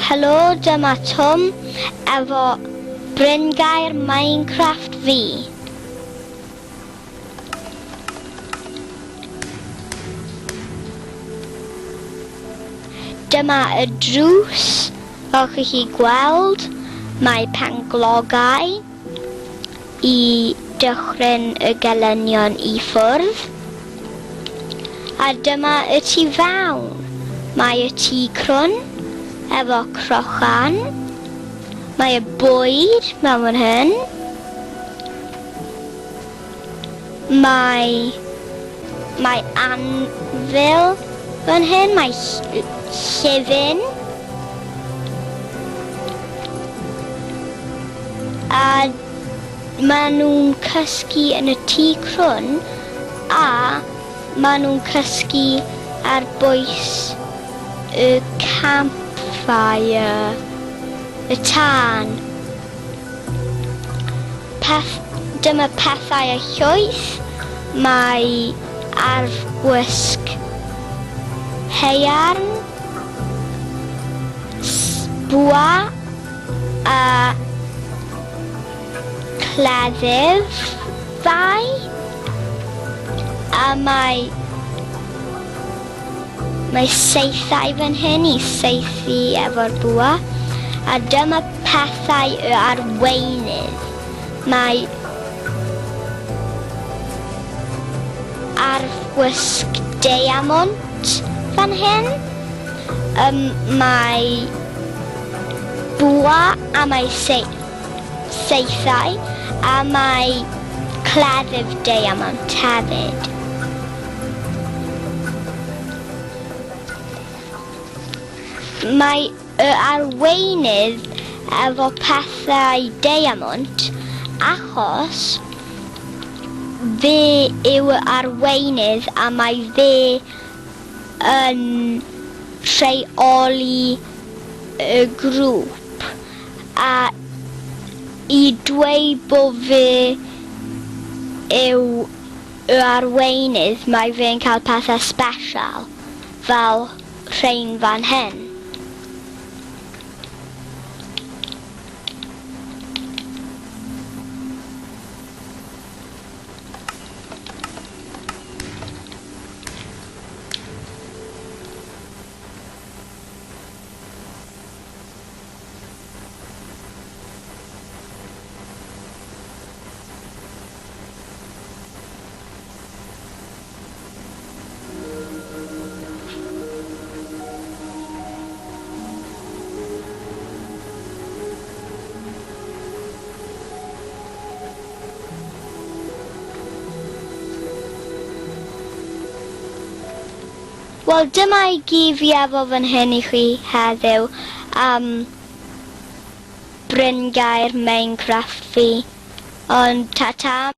Helo, dyma Twm efo bryngaer Minecraft fi. Dyma y drws, fel chi chi gweld, mae penglogau i dychryn y gelynion i ffwrdd. A dyma y tu fewn. Mae y tŷ crwn efo crochan. Mae y bwyd mewn fan hyn. Mae mae anfil fan hyn, mae llyfyn. A maen nhw'n cysgu yn y tŷ crwn a maen nhw'n cysgu ar bwys y campfire, y tân. Peth, dyma pethau a llwyth, mae arfgwisg haearn, bwa a cleddyf fai, a mae Mae saethau fan hyn i saethu efo'r bwa, a dyma pethau y arweinydd. Mae arfwisg deiamont fan hyn. Um, mae bwa a mae saethau a mae cleddyf deiamont hefyd. Mae y arweinydd efo pethau deiamont achos fe yw y arweinydd a mae fe yn rheoli y grŵp a i dweud bo fe yw y arweinydd mae fe'n cael pethau sbesial fel rhein fan hyn. Wel, dyma i gyd fi efo fan hyn i chi heddiw am bryngaer Minecraft fi. Ond ta-ta.